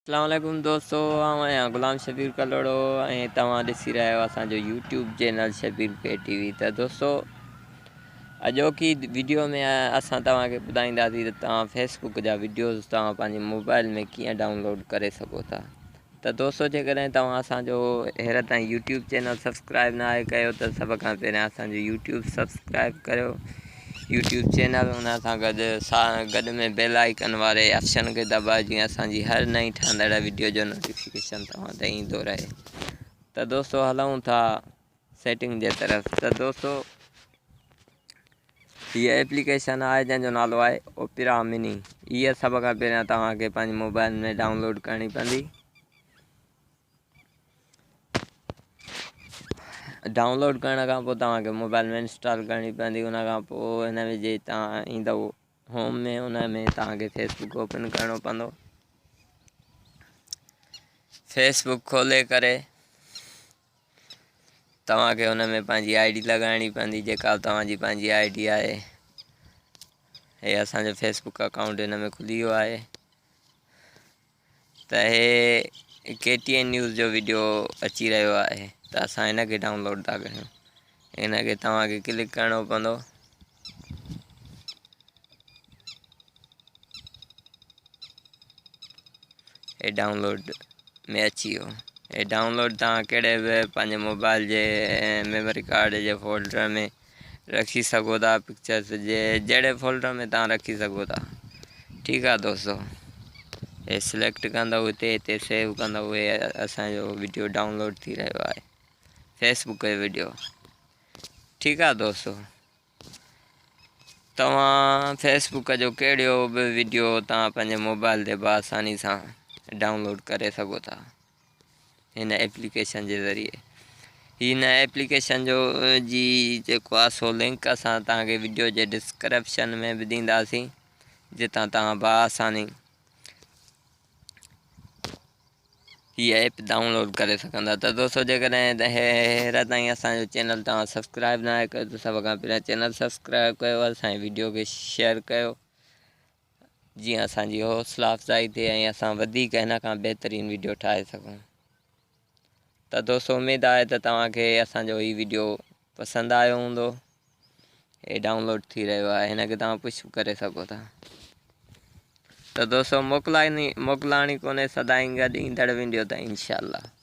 اسلام عليڪم دوستو آئون آهيان غلام شبير ڪلهوڙو ۽ توهان ڏسي رهيا آهيو اسان جو YouTube channel Shabbir K T V ته دوستو اڄوڪي ويڊيو ۾ اسان توهان کي ٻڌائينداسين ته توهان فيسبڪ جا ويڊيوز توهان پنهنجي موبائل ۾ ڪيئن ڊائونلوڊ ڪري سگهو ٿا ته دوستو جيڪڏهن توهان اسان جو هير تائين يوٽيوب چينل سبسڪرائب نه آهي ڪيو ته سڀ کان پهريان اسان جو يوٽيوب سبسڪرائب ڪريو يوٽيوب چينل ان سان گڏ سان گڏ ۾ بيل آئيڪن واري آپشن کي دٻايو جيئن اسان جي هر نئين ٺهندڙ ويڊيو جو نوٽيفڪيشن توهان تائين ايندو رهي ته دوستو هلون ٿا سيٽنگ جي طرف ته دوستو هيء ايپليڪيشن آهي جنهن جو نالو آهي اوپيرا مني هيء سڀ کان پهريان توهان کي پنهنجي موبائل ۾ ڊائونلوڊ ڪرڻي پوندي ڊائونلوڊ ڪرڻ کان پوء توهان کي موبائل ۾ انسٽال ڪرڻي پوندي ان کان پوء هن ۾ جي توهان ايندو هوم ۾ ان ۾ توهان کي فيسبڪ اوپن ڪرڻو پوندو فيسبڪ کولي ڪري توهان کي ان ۾ پنهنجي I D لڳائڻي پوندي جيڪا توهان جي پنهنجي I D آهي هي اسانجو فيسبڪ اڪائونٽ هن ۾ کلي ويو آهي ته هي ڪي ٽي اين نيوز جو ويڊيو اچي رهيو آهي ته اسان هن کي ڊائونلوڊ ٿا ڪريون هن کي توهان کي ڪلڪ ڪرڻو پوندو هي ڊائونلوڊ ۾ اچي ويو هي ڊائونلوڊ توهان ڪهڙي به پنهنجي موبائل جي ميموري ڪارڊ جي فولڊر ۾ رکي سگهو ٿا پڪچرس جي جهڙي فولڊر ۾ توهان رکي سگهو ٿا ٺيڪ آ دوستو هي سليڪٽ ڪندو هتي هتي سيو ڪندو اهي اسانجو ويڊيو ڊائونلوڊ ٿي رهيو آهي فيسبڪ جو ويڊيو ٺيڪ آ دوستو توهان فيسبڪ جو ڪهڙو به ويڊيو توهان پنهنجي موبائل تي بآساني سان ڊائونلوڊ ڪري سگهو ٿا هن ايپليڪيشن جي ذريعي هن ايپليڪيشن جو جي جيڪو آهي سو لنڪ اسان توهان کي ويڊيو جي ڊسڪرپشن ۾ به ڏينداسين جتان توهان بآساني هي ايپ ڊائونلوڊ ڪري سگهندا ته دوستو جيڪڏهن هير تائين اسانجو چينل توهان سبسڪرائب نه آهي ڪيو ته سڀ کان پهريان چينل سبسڪرائب ڪيو اسانجي ويڊيو کي شيئر ڪيو جيئن اسان جي حوصلا افزائي ٿئي ۽ اسان وڌيڪ هن کان بهترين ويڊيو ٺاهي سگهون ته دوستو اميد آهي ته توهان کي اسان جو هي ويڊيو پسند آيو هوندو هي ڊائونلوڊ ٿي رهيو آهي هن کي توهان پش ڪري سگهو ٿا ته دوستو موڪلائي موڪلاڻي ڪونهي سدائين گڏ ايندڙ ويڊيو تائين انشاء الله.